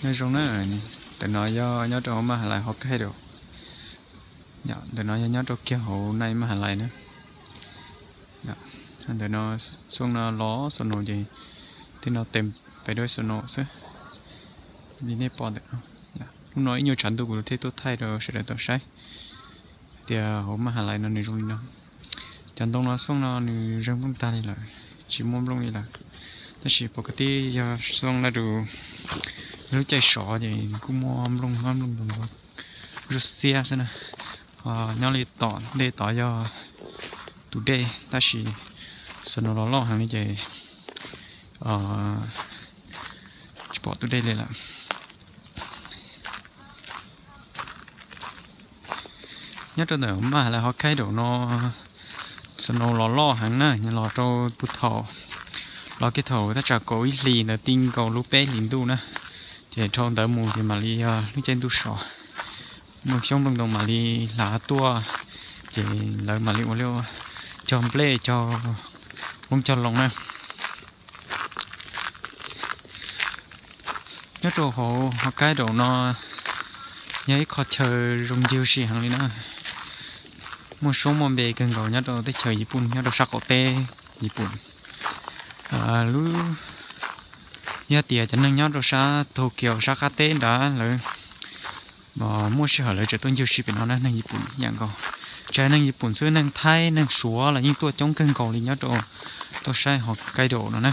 Nyob zoo na, ntawm no yog nyob rau hauv Maj Has Lais Hokkaido. Ntawm no yog nyob rau kiag hauv nai Maj Has Lais na. Ntawm no xyoo no los snow ces tej no tes pes dua snow xwb li nej pom ntawm no. Hnub no ib nyuag tshav ntuj kuv thiaj tuaj thaij rau sawv daws tau saib tias hauv Maj Has Lais no nws zoo li no. Cov ntoo no xyoo no nws zeeg nplooj tag li lawm, tsis muaj nplooj li lawm. Tab sis pom kwv tij yog xyoo laj rau lub caij sov ces nws kuj muaj nplooj, muaj nplooj ntoo zuj xiab xwb na. Nyob li tom ntej tod yog tus dej tab sis snow los loj heev li ces tsis pom tus dej li lawm. Nyob rau ntawm Maj Has Lais Hokkaido no snow los loj heev na, los rau puag thaum, los kiag thaum thaj tsam kaum ib hlis ntawd ti nkaus lub peb hlis ntuj na, ces dhau ntawd mus ces mam li yog lub caij ntuj sov, muaj xyoob nplooj ntoo mam li hlav tuaj, ces lawv mam li ua li cog nplej cog qoob cog loo na. Nyob rau hauv Hokkaido no yog ib qho chaw zoo ncig ua si heev li na, muaj suab muaj npe kawg nkaus nyob rau teb chaws Yiv Pooj, nyob rau sab qaum teb Yiv Pooj. Lub, yog tias cov neeg nyob rau sab Tokyo sab qab teb nrad lawv muaj sij hawm lawv tseem tuaj ncig ua si pem no na, neeg Yiv Pooj yam nkaus. Tsis hais neeg Yiv Pooj xwb, neeg Thaib neeg Suav los yeej tuaj coob kawg nkaus li nyob rau, tuaj saib Hokkaido no na,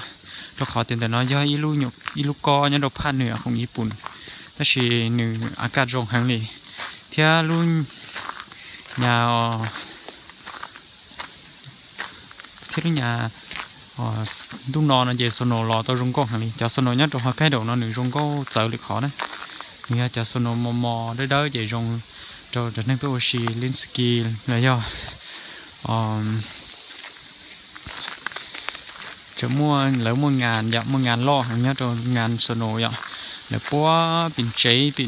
rau qhov tias ntawm no yog ib lub kob nyob rau phaj nws khoom Yiv Pooj, tab sis nws a kaj zoo heev li, thiab lub nyas thiab lub nyas ntuj no no ces snow los tau zoo nkauj heev li. Cov snow nyob rau Hokkaido no nws zoo nkauj txawv lwm qhov na, nws yog cov snow mos mos dawb dawb ces zoo rau cov neeg tuaj ua si li ski los yog tseem muaj, lawv muaj ngas yom, muaj ngas loj heev nyob rau ngas snow yom, lawv puab pim tsev,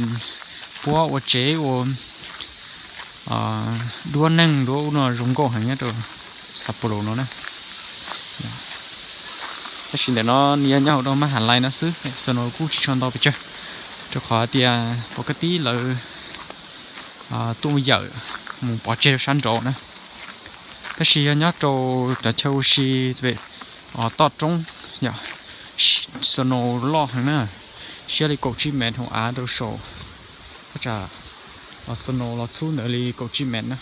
puab ua tsev ua duab neeg duab ub no zoo nkauj heev nyob rau Sapporo no na. Tab sis ntawm no nws yog nyob hauv rau Maj Has Lais no xwb, snow kuj tsis tshua ntau pes tsawg, rau qhov tias pom kwv tij lawv tuaj yawm mus pov tseg rau sab nraud na. Tab sis yog nyob rau cov chaw ua si toj roob yom, snow loj heev na, siab li kaum tsib mev hauv av rau saum, thaj tsam snow los txhub ntawd li kaum tsib mev na.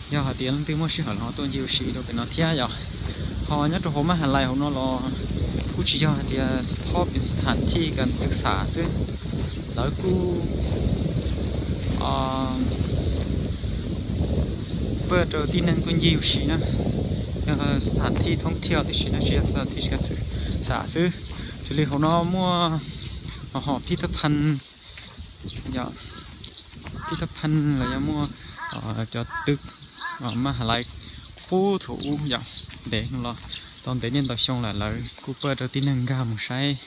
Yog hais tias leej twg muaj sij hawm los ho tuaj ncig ua si rau pem no thiab yom. Ho nyob rau hauv Maj Has Lais hauv no los kuj tsis yog hais tias xab phob pem xab tham thij kas xwb xav xwb, lawv kuj pab rau tib neeg tuaj ncig ua si na, yog xab tham thij thoob thiaj tib si na, tsis yog xab tham thij kas xwb xav xwb. Xws li hauv no muaj ho phij thab phan, phij thab phan los yog muaj cov twg Maj Has Lais qub thaum ub yom, ntev los tau ntev niaj ntau xyoo lawm, lawv kuj pab rau tib neeg nkag mus saib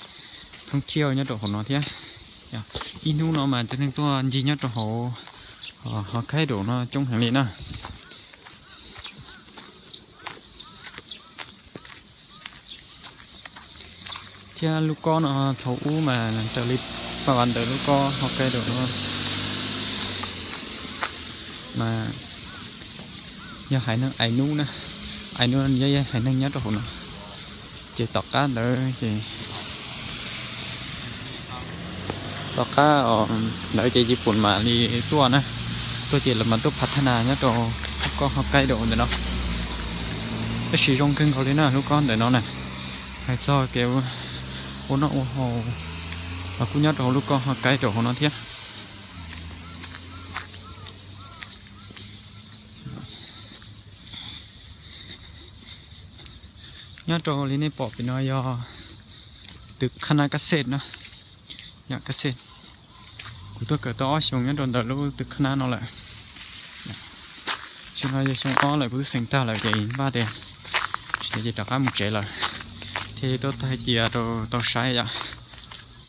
thoob thiaj nyob rau hauv no thiab. Ib hnub no mas cov neeg tuaj ncig nyob rau hauv Hokkaido no coob heev li na. Thiab lub kob no thaum ub mas raws li paj vas ntawm lub kob Hokkaido no mas yog haiv neeg Ainub na, Ainub yog haiv neeg nyob rau hauv no. Ces tom qab ntawd ces tom qab ntawd ces Yiv Pooj mam li tuaj na, tuaj ces lawv mam tuaj phav thab nas nyob rau lub kob Hokkaido ntawm no. Tab sis zoo kawg nkaus li na lub kob ntawm no na, hais txog kev ua noj ua haus los kuj nyob rau hauv lub kob Hokkaido hauv no thiab. Nyob rau li nej pom pem no yog twg qhab nab kab xej na, yog kab xej. Kuv tuaj kawm tau ob xyoos nyob rau ntawm lub twg qhab nab no lawm. Xyoo no yog xyoo ob lawm, kuv twb xeem tag lawm ces npaj tias tsis tas ces rov qab mus tsev lawm, thiaj tuaj thaij cia rau tau saib yom.